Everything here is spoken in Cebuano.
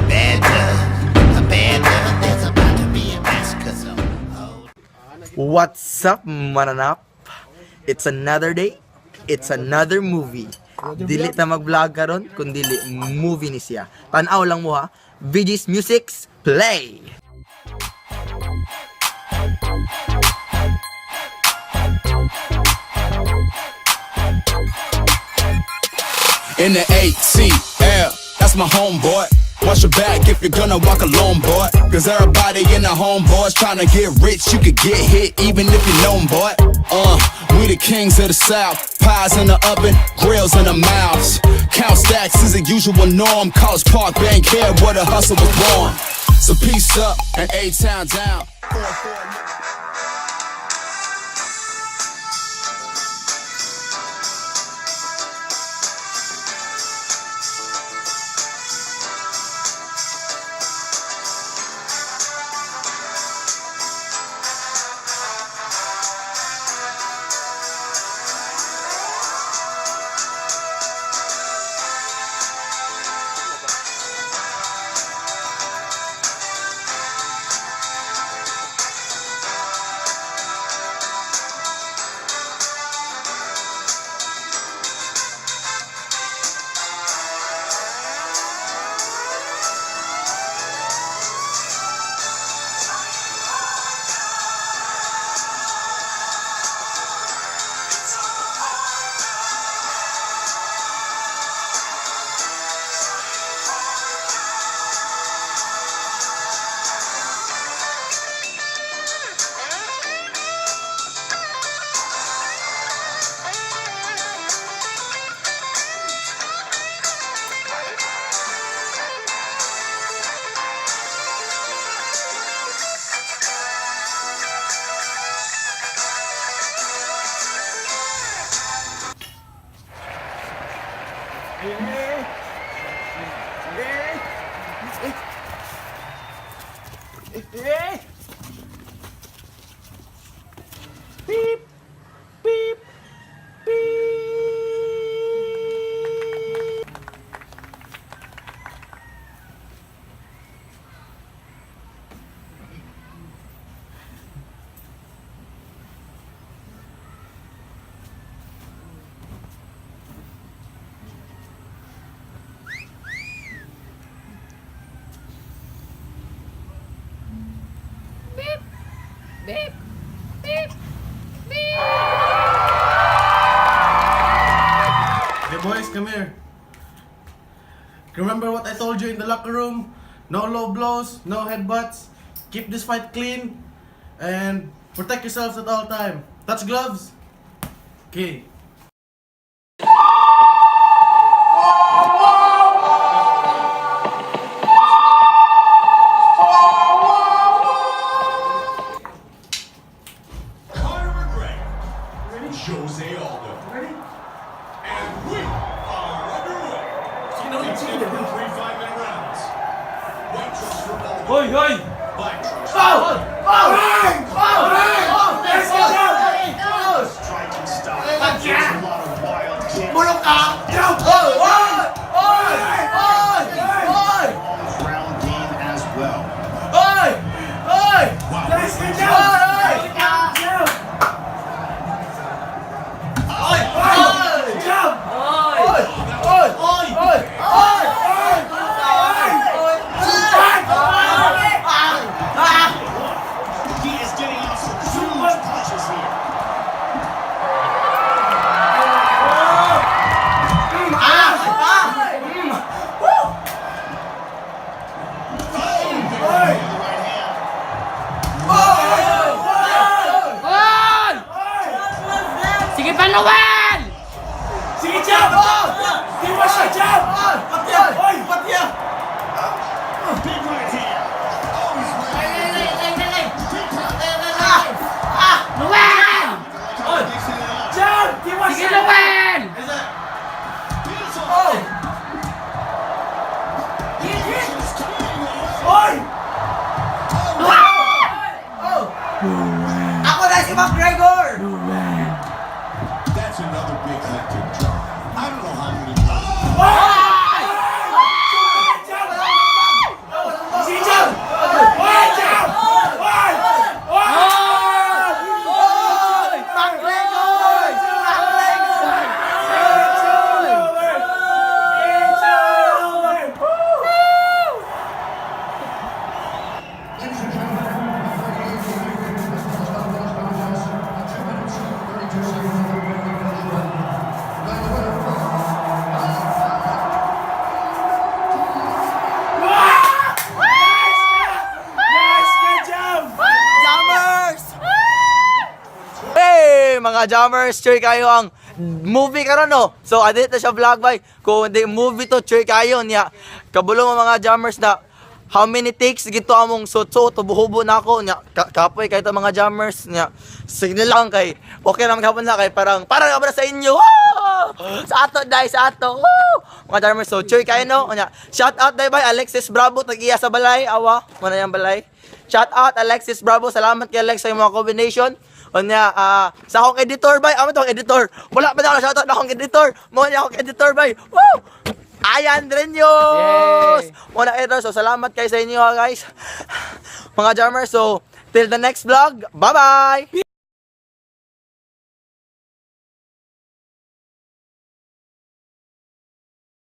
Bad blood, a bad blood, there's about to be a massacre, so hold What's up, mananap? It's another day. It's another movie. Dili ta mag-vlog karon kun dili movie ni siya. Tan-aw lang mo ha. VG's Music's Play. In the ATL, that's my homeboy. Watch your back if you're gonna walk alone, boy. 'Cause everybody in the homeboys trying to get rich. You could get hit even if you known, boy. We the kings of the South. Pies in the oven, grills in the mouths. Count stacks is a usual norm. College Park, Bank here, where the hustle was born. So peace up and A-Town down. Beep. Beep. Beep. Beep. Hey boys, come here. Remember what I told you in the locker room? No low blows, no headbutts. Keep this fight clean and protect yourselves at all time. Touch gloves. Okay. Conor McGregor, Jose Aldo. And we are underway. It's 3 5-minute rounds. White trunks for Aldo. Hoy, hoy! Black trunks for Striking style. There's a lot of wild kicks. Round game as well. Wow. He is getting off some huge punches here. Oh, the right hand. Hoy! Sige pa, Noel! Sige, jab! Di ba siya, jab? Hoy! Big right hand. Oh, he's landing. Noel! Mixing it up. Jab! Di ba Sige, siya? Noel! Beautiful. Just timing it. Hoy! Ako na si McGregor! That's another big head kick drop. I don't know how many more. Mga jammers, sure kayo ang movie karon, no. So adit na siya vlog bay. Kung hindi movie to, sure kayo niya. Kabalo mo, mga jammers, na how many takes gito among suot-suot, hubo na ako nya. Kapoy kay to, mga jammers, nya. Sige lang kay okay ra maghapon na kay parang parang na sa inyo. Woo! Sa ato dai, sa ato. Woo! Mga jammers, so sure kayo, no. Nya, shout out dai bay Alexis Bravo, tag-iya sa balay, awa mo na yang balay. Shout out Alexis Bravo, salamat kay Alex sa imong mga combination. Unya, sa akong editor bay, amo tong editor. Wala pa na ako shout out na akong editor. Mo ni akong editor bay. Woo! Ayan Drenyos! Mo na editor. So salamat kay sa inyo ha, guys. Mga jammers. So till the next vlog. Bye-bye.